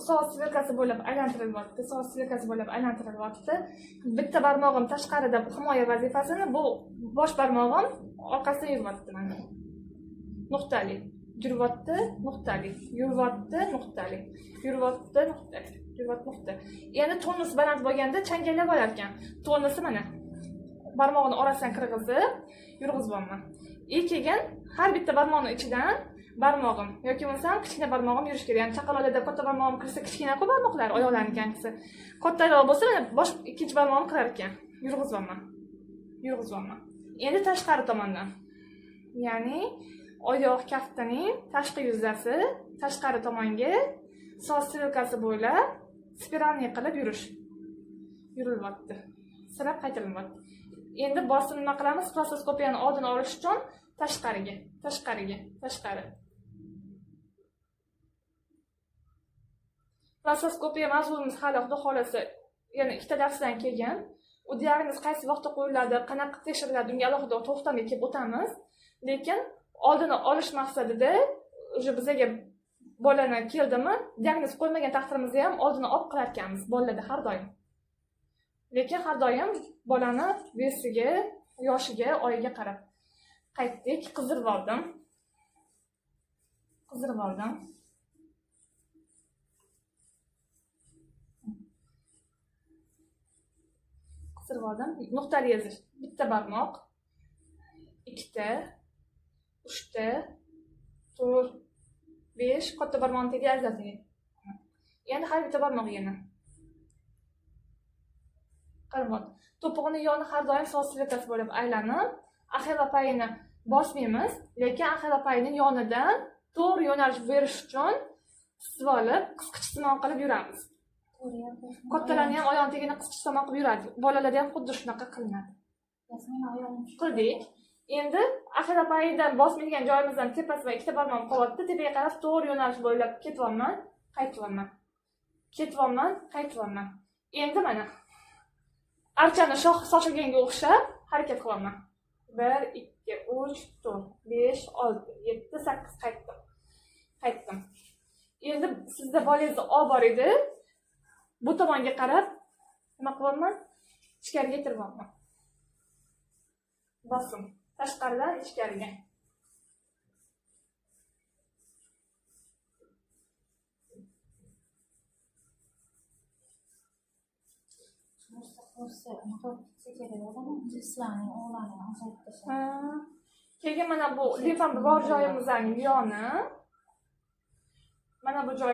Soat strelkasi bo'ylab aylantirilyapti, soat strelkasi bo'ylab aylantirilyapti. Bitta barmog'im tashqarida himoya vazifasini, bu bosh barmog'im orqasidan yuryapti mana. Nuqtali. Yuryapti, nuqtali. Yuryapti, nuqtali. Yuryapti, nuqtali. Yuryapti, nuqta. Endi tonus baland bo'lganda changallab olar ekan. Tonusi mana barmog'ini orasidan kirgizib yurg'izyapman. Keyin har bitta barmoqning ichidan barmog'im yoki bo'lmasam kichkina barmog'im yurish kerak. Ya'ni chaqaloqlarda katta barmog'im kirsa kichkina-ku barmoqlar, oyoqlarning kangisi. Kattaroq bo'lsa mana bosh ikkinchi barmog'im kirar ekan. Yurg'izyapman. Yurg'izyapman. Endi tashqari tomondan. Ya'ni oyoq kaftining tashqi yuzasi tashqari tomonga soat strelkasi bo'ylab spiralniy qilib yurish. Yurilyapti. Sirab qaytarilyapti. Endi bosim nima qilamiz? Prostoskopiyani oldini olish uchun tashqariga, tashqariga, tashqari. Prostoskopiya mavzuimiz hali xudo xolasa yana ikkita darsdan keyin u diagnoz qaysi vaqtda qo'yiladi, qanaqa tekshiriladi, unga alohida to'xtamay kelib o'tamiz. Lekin oldini olish maqsadida o'sha bizaga bolani keldimi, diagnoz qo'ymagan taqdirimizda ham oldini olib qilar ekanmiz bolalarda har doim. Lekin har doim bolani vesiga, yoshiga, oyiga qarab. Qaytdik, qizdirib oldim. Qizdirib oldim. Qizdirib oldim. Nuqtali yozish. Bitta barmoq, ikkita, uchta, 4, 5, katta barmoqni tagiga ajrating. Endi har bitta barmoq yana. Qarab, to'pig'ini yoni har doim soat strelkasi bo'lib aylanib, axilopayini bosmaymiz, lekin axilopayning yonidan to'g'ri yo'nalish berish uchun qisib olib, qisqichsimon qilib yuramiz. Kattalarni ham oyog'ini tagini qisqichsimon qilib yuradi. Bolalarda ham xuddi shunaqa qilinadi. Qildik. Endi axilopaydan bosmaydigan joyimizdan tepasi va ikkita barmog'im qolyapti. Tepaga qarab to'g'ri yo'nalish bo'ylab ketyapman, qaytyapman. Ketyapman, qaytyapman. Endi mana archani shox sochilganga o'xshab harakat qilaman. 1, 2, 3, 4, 5, 6, 7, 8 qaytdim. Qaytdim. Endi sizda bolangizni olib bor edi. Bu tomonga qarab nima qilyapman? Ichkariga tiryapman. Bosim tashqaridan ichkariga. Keyin mana bu limfa bor joyimizning yoni. Mana bu joy